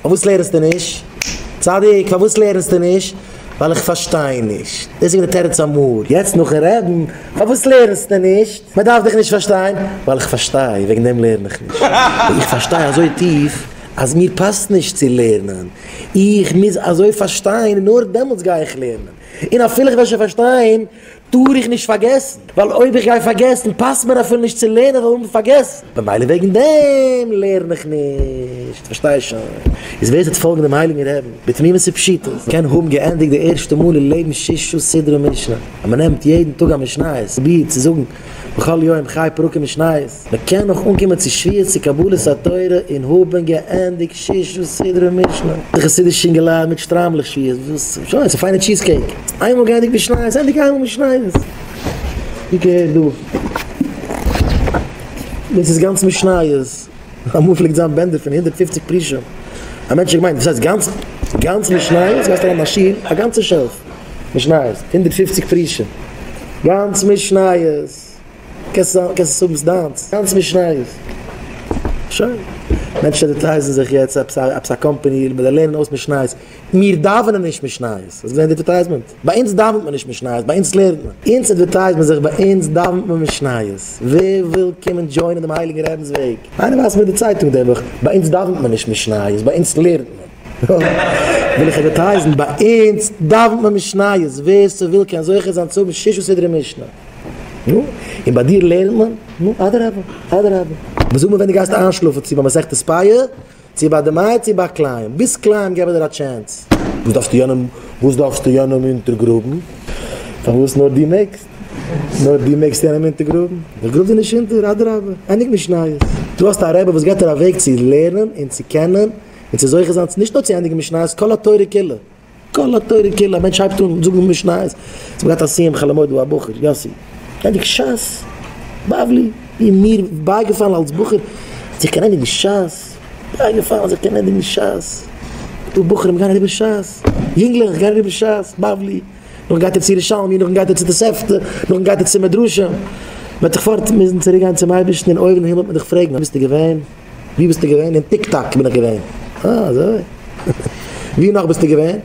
פארוואס לערנסטו נישט? צדיק, פארוואס לערנסטו נישט? ווייל איך פארשטיי נישט. דאס איז געווען די תירוץ אמאל. יעצט נאכן רעדן, פארוואס לערנסטו נישט? מען דארף דיך נישט פארשטיין. ווייל איך פארשטיי, וועגן דעם לערן איך נישט. איך פארשטיי אזוי טיף אז מיר פאסט נישט צו לערנען. איך מוז אזוי פארשטיין און נאר דעמאלטס גיי איך לערנען. און אפילו איך וועל שוין פארשטיין, טאר איך נישט פארגעסן, ווייל אויב איך גיי פארגעסן פאסט מיר אפילו נישט צו לערנען ווייל האבן פארגעסן, במילא וועגן דעם לערן איך נישט, פארשטיי שוין. איז ווער ס'וועט פאלגן דעם הייליגן רעבן בתמימות ופשיטות, קען האבן געענדיגט די ערשטע מאל אין לעבן ששה סדרי משנה, אז מ'נעמט יעדן טאג א משניות, פרובירט צו זאגן בכל יום חי פרקים משניות, מ'קען נאך אנקומען צו שבועות צו קבלת התורה און האבן געענדיגט ששה סדרי משנה. די חסידישע אינגעלייט מיט שטריימלעך שבועות, וואס? שוין, ס'איז א פיינע cheese cake. איינמאל געענדיגט משניות, ענדיג איינמאל משניות. קוק אהער דא. דאס איז גאנץ משניות. אמאל פלעגט זיין בענדער פון 150 פרושים. א מענטש האט געמיינט, וואס הייסט גאנץ גאנץ משניות? גייסט אריין אין א שול, א גאנצע shelf משניות, 150 פרושים. גאנץ משניות. קענסט עס האבן ס'דיינס. גאנץ משניות. שוין. מענטשן אדווערטייזן זיך יעצט עפעס א קאמפאני מיט זיי לערנען אויס משניות. מיר דאווענען נישט משניות. האסט געזען די advertisement? ביי אונז דאווענט מען נישט משניות, ביי אונז לערנט מען. אונז אדווערטייזט מען זיך, ביי אונז דאווענט מען משניות. ווער וויל קומען דזשוינען דעם הייליגן רבינ'ס וועג? איינער ווייזט מיר די צייטונג די וואך, ביי אונז דאווענט מען נישט משניות, ביי אונז לערנט מען. וויל איך אדווערטייזן, ביי אונז דאווענט מען משניות, ווער ס'וויל קען זוכה זיין צו האבן ששה סדרי משנה. נו, און ביי דיר לערנט מען? נו, אדרבה, אדרבה. וואס זאגט מען ווען דו גייסט איינשלאפן, צו ביי מסכת פאה, צו ביי דמאי, צו ביי כלאים? ביז כלאים געב איך דיר א chance. וואס דארפסטו יענעם, וואס דארפסטו יענעם אונטערגראבן? פארוואס נאר דו מעגסט? נאר דו מעגסט יענעם אונטערגראבן? איך גראב דיר נישט אונטער, אדרבה, ענדיג משניות. דו האסט א רבי וואס געבט דיר א וועג צו לערנען און צו קענען און צו זוכה זיין, נישט נאר צו ענדיגן משניות, כל התורה כולה. כל התורה כולה, א מענטש הייבט אן זאגן משניות, ס'האט געהאט א סיום חול המועד דא א בחור, יאסי, ענדיג שס, בבלי, ווי מיר בייגעפאלן אלס בחור אז איך קען ענדיגן שס, בייגעפאלן אז איך קען ענדיגן שס, דא בחורים גייען אריבער שס, יונגלעך גייען אריבער שס, בבלי, נאכדעם גייט ער צו ירושלמי, נאכדעם גייט ער צו תוספתא, נאכדעם גייט ער צו מדרשים, מ'וועט דאך פארט מוזן צוריק גיין צום אייבערשטן און אויבן אין הימל וועט מען דיך פרעגן, וואו ביסטו געווען? ווי ביסטו געווען? אין TikTok בין איך געווען. אה, אזוי? ווי נאך ביסטו געווען?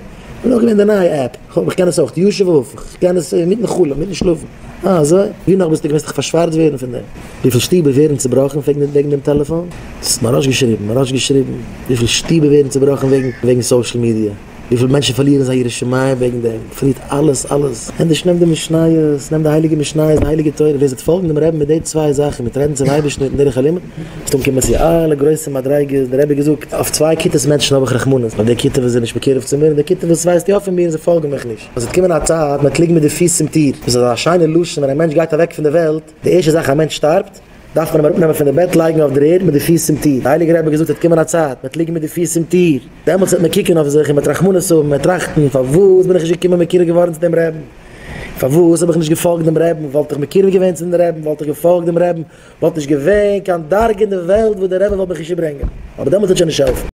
כ'בין אויך געווען אין די נייע app. איך קען עס אויך. יושב אויף. איך קען עס אינמיטן חלום, אינמיטן שלאפן. אה, אזוי? ווי נאך ביסטו געווען? וועסט דאך פארשווארצט ווערן פון דעם. וויפיל שטיבער ווערן צובראכן וועגן דעם טעלעפאן? דאס האט מוהרא"ש געשריבן. מוהרא"ש געשריבן. וויפיל שטיבער ווערן צובראכן וועגן social media. וויפיל מענטשן פארלירן זייער יראת שמים וועגן דעם, פארלירט אלעס אלעס, ענדערש נעם די משניות, נעם די הייליגע משניות, די הייליגע תורה, ווער ס'וועט פאלגן דעם רבי'ן מיט די צוויי זאכן, מיט רעדן צום אייבערשטן מיטן דרך הלימוד, וועסטו אנקומען צו אלע גרויסע מדריגות, דער רבי האט געזאגט, אויף צוויי כיתות מענטשן האב איך רחמנות, אויף די כיתה וואס זענען נישט מקורב צו מיר, און די כיתה וואס ווייסט יא פון מיר און זיי פאלגן מיך נישט. עס וועט קומען א צייט, מען וועט ליגן מיט די פיס צום טיר, דאס איז אזא שיינע לשון ווען א מענטש גייט אוועק פון די וועלט, די ערשטע זאך א מענטש שטארבט, דארף מען אים אראפנעמען פון די בעט לייגן אויף דער ערד מיט די פיס צום טיר, דער הייליגער רבי האט געזאגט ס'וועט קומען א צייט, מען וועט ליגן מיט די פיס צום טיר, דעמאלטס וועט מען קוקן אויף זיך און מען וועט רחמנות האבן, מען וועט טראכטן, פארוואס בין איך נישט געקומען מקורב געווארן צו דעם רעבן? פארוואס האב איך נישט געפאלגט דעם רעבן? וואלט איך מקורב געווען צום רעבן, וואלט איך געפאלגט דעם רעבן, וואלט נישט געווען קיין דרגה אין די וועלט וואס דער רבי וואלט מיך נישט געברענגען, אבער דעמאלטס וועט שוין נישט העלפן.